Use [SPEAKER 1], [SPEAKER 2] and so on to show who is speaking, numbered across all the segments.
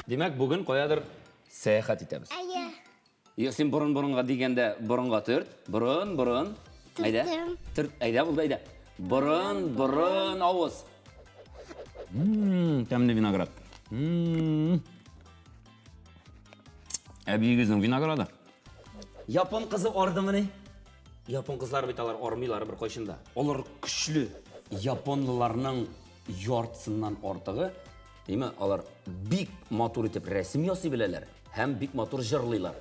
[SPEAKER 1] Димәк, бүген каядыр сәяхәт итәбез.
[SPEAKER 2] Әйе.
[SPEAKER 1] Юк, син борын-борынга дигәндә борынга төрт. Борын, борын. Әйдә.
[SPEAKER 2] Төрттем.
[SPEAKER 1] Төрт, әйдә булды, әйдә. Борын, борын, авыз. Ммм, тәмле виноград. Ммм. Әбиегезнең винограды. Япон кызы ардымыни? Япон кызлары бит алар армыйлар беркайчан да. Алар көчле. Японлыларның яртысыннан артыгы, димә, алар бик матур итеп рәсем ясый беләләр һәм бик матур җырлыйлар.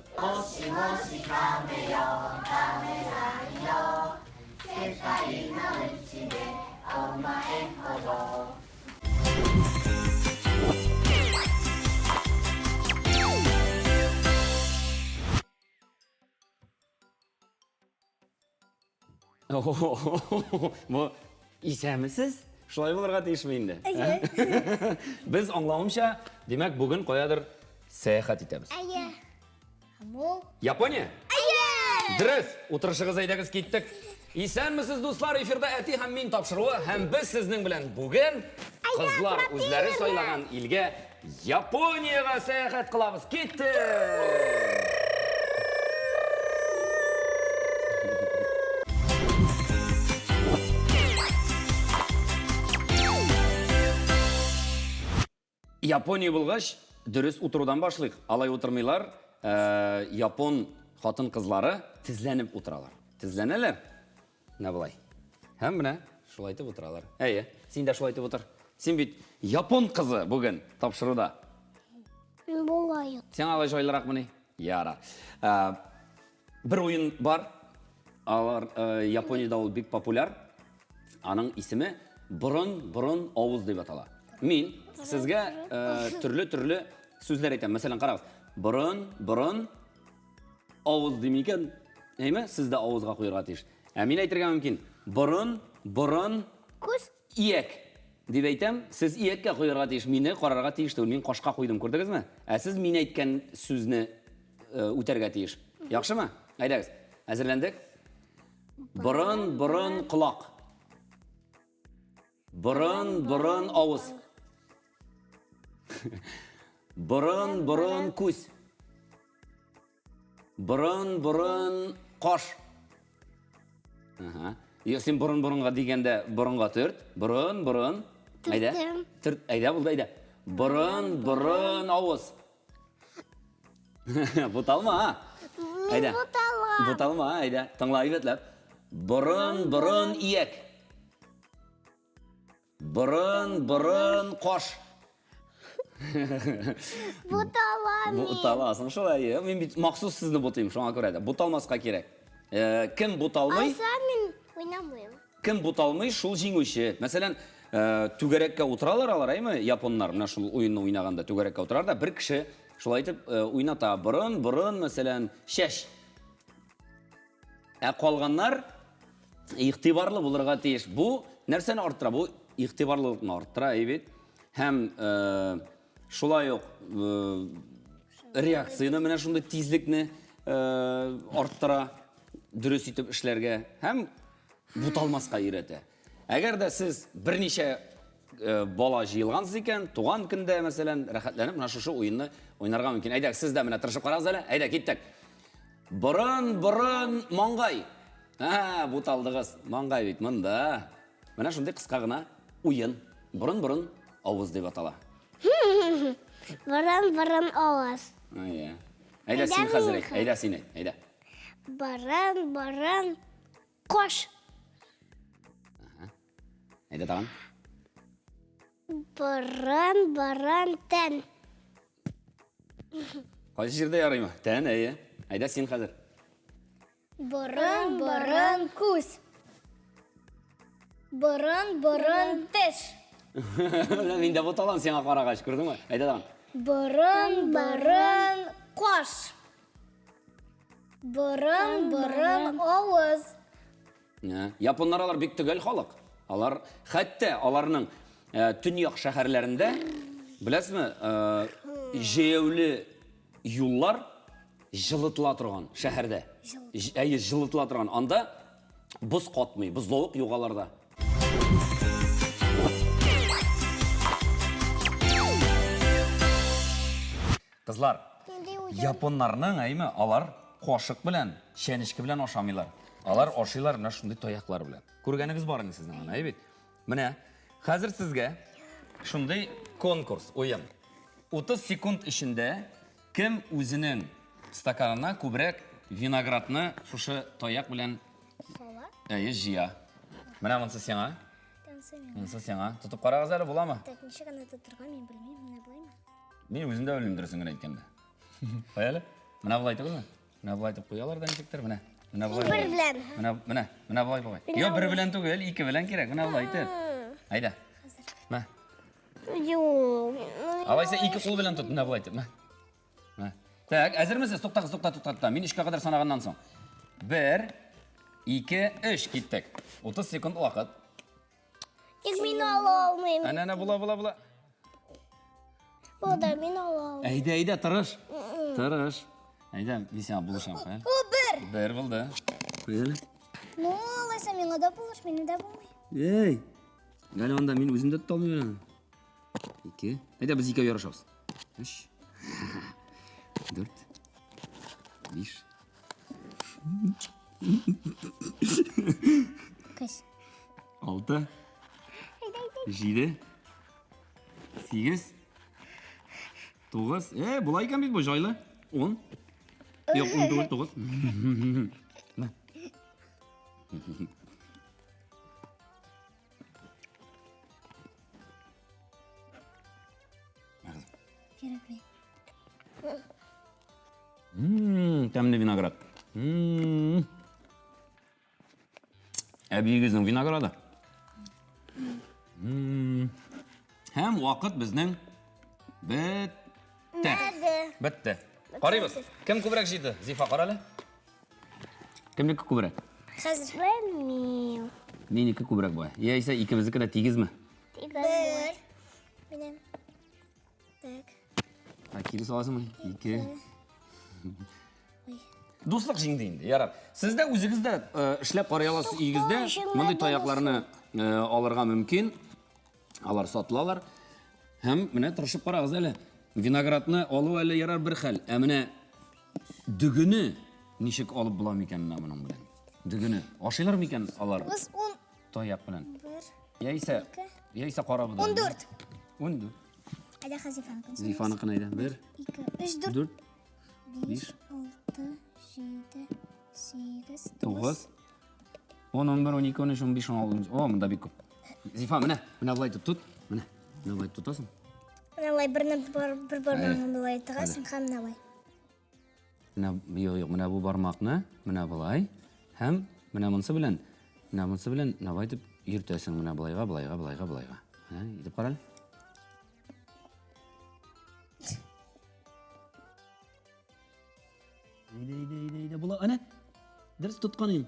[SPEAKER 1] Бу исәнмесез? Шулай булырга тиешме инде?
[SPEAKER 2] Әйе.
[SPEAKER 1] Без аңлавымча, димәк, бүген каядыр сәяхәт итәбез.
[SPEAKER 2] Әйе. Бу.
[SPEAKER 1] Япония?
[SPEAKER 2] Әйе!
[SPEAKER 1] Дөрес! Утырышыгыз, әйдәгез, киттек. Исәнмесез, дуслар, эфирда Әти һәм мин тапшыруы һәм без сезнең белән бүген кызлар үзләре сайлаган илгә Япониягә сәяхәт кылабыз. Киттек! Япония булгач, дөрес утырудан башлыйк. Алай утырмыйлар. Э, япон хатын-кызлары тезләнеп утыралар. Тезләнәләр. Менә болай. Һәм менә шулай итеп утыралар. Әйе, син дә шулай итеп утыр. Син бит япон кызы бүген тапшыруда.
[SPEAKER 2] Мин болай.
[SPEAKER 1] Сиңа алай җайлыракмыни? Яра. Э, бер уен бар. Алар э, Япониядә ул бик популяр. Аның исеме борын, борын, авыз дип атала. Мин сезгә э, төрле-төрле сүзләр әйтәм. Мәсәлән, карагыз. Борын, борын, авыз дим икән, әйме, сез дә авызга куярга тиеш. Ә мин әйтергә мөмкин, борын, борын,
[SPEAKER 2] Күз.
[SPEAKER 1] ияк дип әйтәм, сез ияккә куярга тиеш, мине карарга тиеш түгел. Мин кашка куйдым, күрдегезме? Ә сез мин әйткән сүзне э, үтәргә тиеш. Яхшымы? Әйдәгез. Әзерләндек? Борын, борын, колак. Борын, борын, авыз. Борын, борын, күз. Борын, борын, каш. Ага. Юк, син борын борынга дигәндә борынга төрт. Борын, борын. Әйдә.
[SPEAKER 2] Төрттем.
[SPEAKER 1] Төрт, әйдә булды, әйдә. Борын, борын, авыз. Буталма. Әйдә.
[SPEAKER 2] буталам.
[SPEAKER 1] Буталма, әйдә. Тыңла әйбәтләп. Борын, борын, ияк. Борын, борын, каш.
[SPEAKER 2] Буталам мин.
[SPEAKER 1] Буталасың шулай. Мин бит махсус сезне бутыйм, шуңа күрә дә. Буталмаска кирәк. Э, кем буталмый?
[SPEAKER 2] Алса мин уйнамыйм.
[SPEAKER 1] Кем буталмый, шул җиңүче. Мәсәлән, э, түгәрәккә утыралар алар, әйме, японнар, менә шул уенны уйнаганда түгәрәккә утыралар да, бер кеше шулай итеп э, уйната. Борын, борын, мәсәлән, чәч. Ә калганнар игътибарлы булырга тиеш. Бу нәрсәне арттыра? Бу игътибарлылыкны арттыра, әй бит. Һәм э, шулай ук э, реакцияне менә шундый тизлекне э, арттыра, дөрес итеп эшләргә һәм буталмаска өйрәтә. Әгәр дә сез берничә э, бала җыелгансыз икән, туган көндә, мәсәлән, рәхәтләнеп менә шушы уенны уйнарга мөмкин. Әйдә, сез дә менә тырышып карагыз әле. Әйдә, киттек. Борын, борын, маңгай. А, буталдыгыз. Маңгай бит монда. Менә шундый кыска гына уен. Борын, борын, авыз дип атала.
[SPEAKER 2] Борын, борын, авыз.
[SPEAKER 1] Әйе. Әйдә син хәзер әйт. Әйдә син әйт. Әйдә.
[SPEAKER 2] Борын, борын, кош.
[SPEAKER 1] Әйдә тагын.
[SPEAKER 2] Борын, борын, тән.
[SPEAKER 1] Кайсы җирдә ярыймы? Тән, әйе. Әйдә син хәзер.
[SPEAKER 2] Борын, борын, күз. Борын, борын, теш.
[SPEAKER 1] Менә мин дә буталам сиңа карагач, күрдеңме? Әйдә тагын.
[SPEAKER 2] Борын, борын, каш. Борын, борын, авыз.
[SPEAKER 1] Японнар алар бик төгәл халык. Алар хәтта аларның э, төньяк шәһәрләрендә, беләсезме, э, җәяүле юллар җылытыла торган шәһәрдә. Әйе, җылытыла торган. Анда боз катмый, бозлавык юк аларда. Кызлар, японнарның, әйме, алар кашык белән, чәнечке белән ашамыйлар. Алар ашыйлар менә шундый таяклар белән. Күргәнегез бар инде сезнең аны, әйе бит? Менә хәзер сезгә шундый конкурс, уен. 30 секунд эчендә кем үзенең стаканына күбрәк виноградны шушы таяк белән
[SPEAKER 2] Сала.
[SPEAKER 1] Әйе, җыя. Менә монысы сиңа.
[SPEAKER 2] Монысы миңа.
[SPEAKER 1] Монысы сиңа. Тотып карагыз әле, буламы?
[SPEAKER 2] Так, ничек аны тотырга, мин белмим. Менә болаймы?
[SPEAKER 1] Мин үзем дә белмим дөресен генә әйткәндә. Кая әле? Менә болай түгелме? Менә болай итеп куялар да ничектер, менә. Менә болай.
[SPEAKER 2] Бер белән.
[SPEAKER 1] Менә, менә, менә болай болай. Юк, бер белән түгел, ике белән кирәк. Менә болай итеп. Әйдә. Мә.
[SPEAKER 2] Юк.
[SPEAKER 1] Алайса ике кул белән тот, менә болай итеп. Мә. Мә. Так, әзермесез? Туктагыз, тукта, тукта, тукта. Мин өчкә кадәр санаганнан соң. Бер, ике, өч, киттек. 30 секунд вакыт.
[SPEAKER 2] Тик мин ала алмыйм.
[SPEAKER 1] Әнә, әнә, була, була, була.
[SPEAKER 2] Бу да мин ала алмыйм.
[SPEAKER 1] Әйдә, әйдә, тырыш. Тырыш. Әйдә, мин сиңа булышам. Хәл.
[SPEAKER 2] О, бер.
[SPEAKER 1] Бер булды. Куй әле.
[SPEAKER 2] Ну, алайса миңа да булыш, мине дә булмый.
[SPEAKER 1] Эй! Әле анда мин үзем дә тота алмыйм аны. Ике. Әйдә, без икәү ярышабыз. Өч. Дүрт. Биш.
[SPEAKER 2] Кыз.
[SPEAKER 1] Алты. Җиде. Сигез. Тугыз. Э, болай икән бит бу, җайлы. Ун. Юк, ун түгел, тугыз. Мә.
[SPEAKER 2] Кирәкми.
[SPEAKER 1] Ммм, тәмле виноград. Ммм. Әбиегезнең винограды. Ммм. Һәм вакыт безнең бетте. Бетте. Карыйбыз. Кем күбрәк җыйды? Зифа, кара әле. Кемнеке күбрәк?
[SPEAKER 2] Хәзер. Белмим.
[SPEAKER 1] Минеке күбрәк була. Яисә икебезнеке дә тигезме?
[SPEAKER 2] Бер. Минем. Так.
[SPEAKER 1] Ә кире саласыңмы? Ике. Дуслык җиңде инде, ярар. Сез дә үзегез дә э, эшләп карый аласыз өегездә. Мондый таякларны э, алырга мөмкин. Алар сатылалар. Һәм менә тырышып карагыз әле. Виноградны алу әле ярар бер хәл. Ә менә дөгене ничек алып була микән менә моның белән? Дөгене ашыйлар микән алар?
[SPEAKER 2] Без ун
[SPEAKER 1] Таяк белән.
[SPEAKER 2] бер.
[SPEAKER 1] Яисә, яисә карабыз.
[SPEAKER 2] 14.
[SPEAKER 1] 14.
[SPEAKER 2] Әйдә хәзер Зифаныкын.
[SPEAKER 1] Зифаныкын әйдә. Бер,
[SPEAKER 2] 2, 3, 4,
[SPEAKER 1] дүрт,
[SPEAKER 2] 5,
[SPEAKER 1] биш.
[SPEAKER 2] 6, 7, 8,
[SPEAKER 1] 9, 10, 11, 12, 13, 15, 16. О, монда бик күп. Зифа, менә, менә болай итеп тот. Менә, менә болай тотасың.
[SPEAKER 2] Менә болай берне бер бер бармагыңны болай тыгасың һәм менә болай.
[SPEAKER 1] Менә, юк, юк, менә бу бармакны, менә болай. Һәм менә монысы белән, менә монысы белән менә болай итеп йөртәсең. Менә болайга, болайга, болайга, болайга. Менә, итеп кара әле. Әйдә, әйдә, әйдә, әйдә, була. Әнә, дөрес тоткан идем.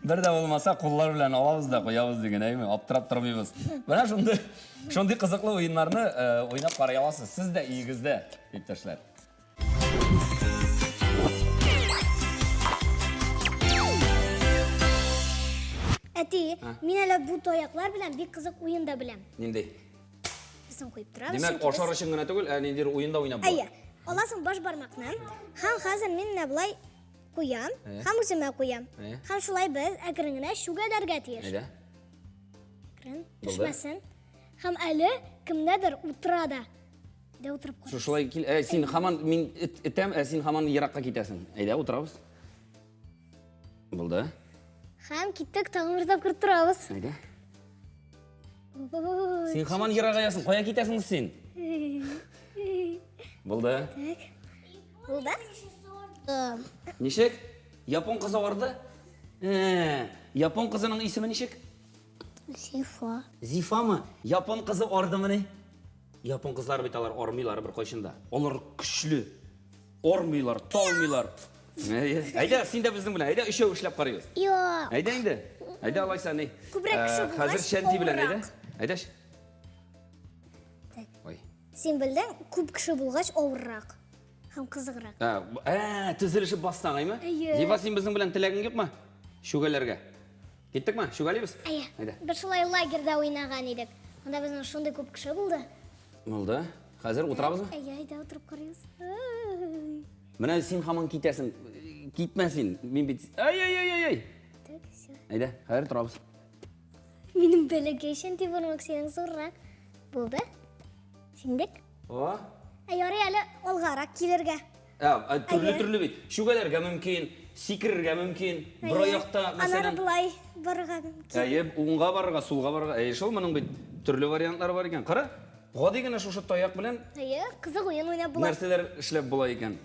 [SPEAKER 1] Бер дә булмаса, куллар белән алабыз да куябыз дигән, әйме, аптырап тормыйбыз. Менә шундый, шундый кызыклы уеннарны э, уйнап карый аласыз. Сез дә өегездә, иптәшләр.
[SPEAKER 2] Әти, мин әле бу таяклар белән бик кызык уен да беләм.
[SPEAKER 1] Нинди?
[SPEAKER 2] Безнең куеп торабыз.
[SPEAKER 1] Димәк,
[SPEAKER 2] чөнки без-
[SPEAKER 1] ашар өчен генә түгел, ә ниндидер уен да уйнап була.
[SPEAKER 2] Әйе. Аласың баш бармакны. Һәм хәзер мин менә болай куям,
[SPEAKER 1] Әйе.
[SPEAKER 2] һәм үземә куям.
[SPEAKER 1] Әйе.
[SPEAKER 2] Һәм шулай без әкрен генә чүгәләргә тиеш.
[SPEAKER 1] Әйдә.
[SPEAKER 2] Әкрен,
[SPEAKER 1] Булды.
[SPEAKER 2] төшмәсен. Һәм әле кемнәдер утыра да. Әйдә утырып кара.
[SPEAKER 1] Шушылай кил, ә, син һаман мин этәм, ә син һаман еракка китәсең. Әйдә, утырабыз. Булды.
[SPEAKER 2] Һәм киттек, тагын бер тапкыр торабыз.
[SPEAKER 1] Әйдә.
[SPEAKER 2] Ой.
[SPEAKER 1] Син һаман ерагаясың. Кая китәсең син? Булды.
[SPEAKER 2] Так. Булды?
[SPEAKER 1] Ничек? Япон кызы барды? Э, япон кызының исеме ничек?
[SPEAKER 2] Зифа.
[SPEAKER 1] Зифамы? Япон кызы ардымыни? Япон кызлары бит алар армыйлар бер кайчан да. Алар көчле. Армыйлар, талмыйлар. Әйдә, син дә безнең белән. Әйдә, өчәү эшләп карыйбыз.
[SPEAKER 2] Юк.
[SPEAKER 1] Әйдә инде. Әйдә, алайса ни.
[SPEAKER 2] Күбрәк кеше
[SPEAKER 1] Э, Хәзер
[SPEAKER 2] булгач,
[SPEAKER 1] Шәнти белән әйдә.
[SPEAKER 2] авыррак.
[SPEAKER 1] Әйдә.
[SPEAKER 2] Так.
[SPEAKER 1] Ой.
[SPEAKER 2] Син белдең, күп кеше булгач авыррак һәм кызыграк.
[SPEAKER 1] Ә, ә, тезелешеп бассаң, әйме?
[SPEAKER 2] Әйе.
[SPEAKER 1] Зифа, син безнең белән теләгең юкмы? Чүгәләргә. Киттекме? Чүгәлибез?
[SPEAKER 2] Әйе.
[SPEAKER 1] Әйдә.
[SPEAKER 2] Без шулай лагерьда уйнаган идек. Анда безнең шундый күп кеше булды.
[SPEAKER 1] Булды. Хәзер утырабызмы?
[SPEAKER 2] Әйе, әйдә утырып карыйбыз.
[SPEAKER 1] Менә син һаман китәсең. Китмә син. Мин бит Ай-ай-ай-ай.
[SPEAKER 2] Так, все.
[SPEAKER 1] Әйдә, хәзер торабыз.
[SPEAKER 2] Минем бәләкәй чөнки бармак синең зуррак. Булды. Синдек.
[SPEAKER 1] О.
[SPEAKER 2] Ә ярый әле алгарак килергә.
[SPEAKER 1] Ә, төрле-төрле бит. Чүгәләргә мөмкин, сикерергә мөмкин. Бер аякта,
[SPEAKER 2] Аннары
[SPEAKER 1] мәсәлән.
[SPEAKER 2] болай барырга мөмкин.
[SPEAKER 1] Әйе, уңга барырга, сулга барырга. Әйе, шул моның бит төрле вариантлары бар икән. Кара, гади генә шушы таяк белән
[SPEAKER 2] Әйе, кызык уен уйнап була.
[SPEAKER 1] нәрсәләр эшләп була икән.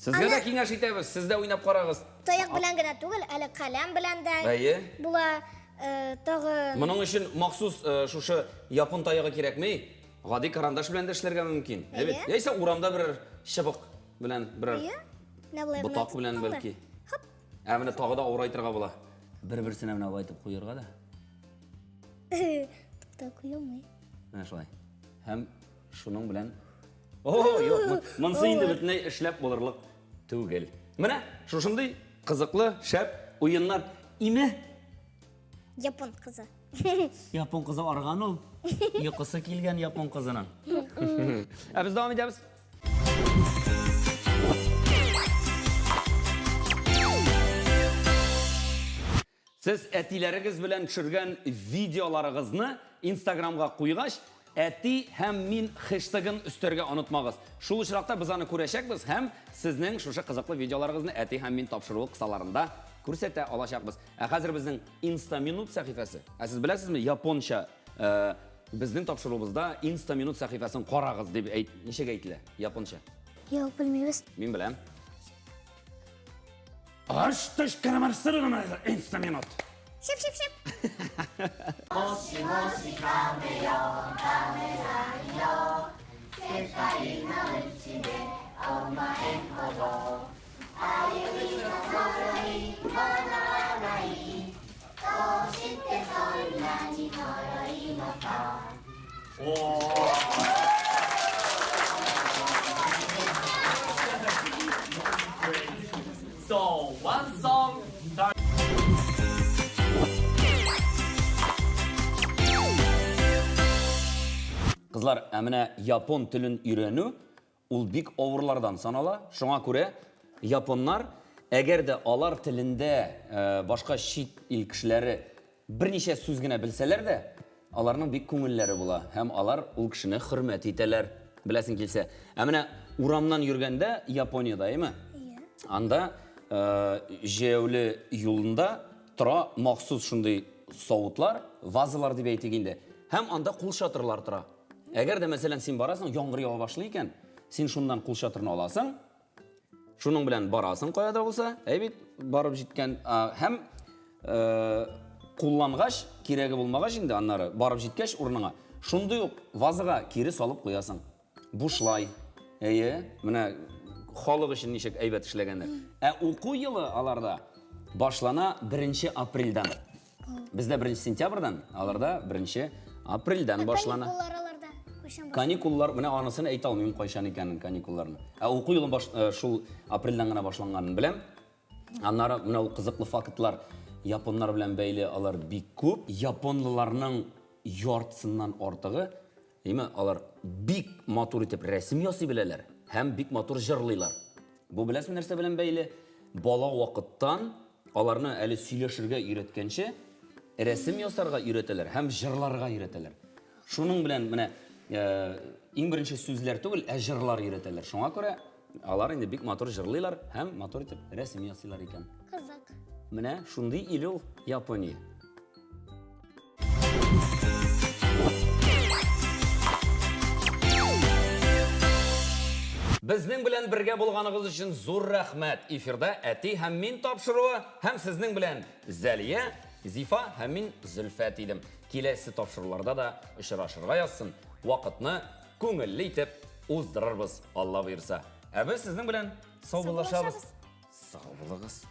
[SPEAKER 1] Сезгә дә киңәш итәбез, сез дә уйнап карагыз.
[SPEAKER 2] Таяк белән генә түгел, әле каләм белән дә
[SPEAKER 1] Әйе.
[SPEAKER 2] була. Э, тагы
[SPEAKER 1] Моның өчен махсус э, шушы япон таягы кирәкми. Гади карандаш белән дә эшләргә мөмкин. Әйе бит? Яисә урамда берәр чыбык белән, берәр
[SPEAKER 2] Әйе. Менә болай гына
[SPEAKER 1] ботак белән
[SPEAKER 2] тоттың да.
[SPEAKER 1] бәлки.
[SPEAKER 2] Хоп.
[SPEAKER 1] Ә менә тагы да авырайтырга була. Бер-берсенә менә болай итеп куерга да.
[SPEAKER 2] Тукта куелмый.
[SPEAKER 1] Менә шулай. Һәм шуның белән О, юк, монысы инде бөтенләй эшләп булырлык түгел. Менә шушындый кызыклы, шәп уеннар. Име?
[SPEAKER 2] Япон кызы.
[SPEAKER 1] Япон кызы арган ул. Йокысы килгән япон кызының. Ә без дәвам итәбез. Сез әтиләрегез белән төшергән видеоларыгызны Инстаграмга куйгач, әти һәм мин хэштегын өстәргә онытмагыз. Шул очракта без аны күрәчәкбез һәм сезнең шушы кызыклы видеоларыгызны әти һәм мин тапшыруы кысаларында күрсәтә алачакбыз. Ә хәзер безнең Инстаминут сәхифәсе. Ә сез беләсезме, японча э, безнең тапшыруыбызда Инстаминут сәхифәсен карагыз дип әйт, ничек әйтелә японча?
[SPEAKER 2] Юк, белмибез.
[SPEAKER 1] Мин беләм. Инстаминут.
[SPEAKER 2] Шип, шип, шип.
[SPEAKER 3] So one song.
[SPEAKER 1] Кызлар, ә менә япон телен өйрәнү ул бик авырлардан санала. Шуңа күрә японнар, әгәр дә алар телендә э, башка чит ил кешеләре берничә сүз генә белсәләр дә, аларның бик күңелләре була һәм алар ул кешене хөрмәт итәләр, беләсең килсә. Ә менә урамнан йөргәндә Япониядә, әйме? Анда э, җәяүле юлында тора махсус шундый савытлар, вазалар дип әйтик инде. Һәм анда кулчатырлар тора. Әгәр дә, мәсәлән, син барасың, яңгыр ява башлый икән, син шуннан кулчатырны аласың, шуның белән барасың кая да булса, әй бит, барып җиткән, һәм э, куллангач, кирәге булмагач инде аннары, барып җиткәч урыныңа, шундый ук вазага кире салып куясың. Бушлай. Әйе, менә халык өчен ничек әйбәт эшләгәннәр. Ә уку елы аларда башлана 1 апрельдән. Бездә 1 сентябрьдән, аларда 1 апрельдән башлана.
[SPEAKER 2] Каникуллар аларда. Кайчан башлана?
[SPEAKER 1] Каникуллар, менә анысын әйтә алмыйм кайчан икәнен каникулларны. Ә уку елы баш, э, шул апрельдән генә башланганын беләм. Аннары менә ул кызыклы фактлар японнар белән бәйле алар бик күп. Японлыларның яртысыннан артыгы, әйме, алар бик матур итеп рәсем ясый беләләр һәм бик матур җырлыйлар. Бу беләсезме нәрсә белән бәйле? Бала вакыттан аларны әле сөйләшергә өйрәткәнче, рәсем ясарга өйрәтәләр һәм җырларга өйрәтәләр. Шуның белән менә э, иң беренче сүзләр түгел, ә җырлар өйрәтәләр. Шуңа күрә алар инде бик матур җырлыйлар һәм матур итеп рәсем ясыйлар икән.
[SPEAKER 2] Кызык.
[SPEAKER 1] Менә шундый ил ул Япония. Безнең белән бергә булганыгыз өчен зур рәхмәт. Эфирда әти һәм мин тапшыруы һәм сезнең белән Зәлия, Зифа һәм мин Зөлфәт идем. Киләсе тапшыруларда да очрашырга язсын. Вакытны күңелле итеп уздырырбыз, Алла боерса. Ә без сезнең белән саубуллашабыз. Сау булыгыз.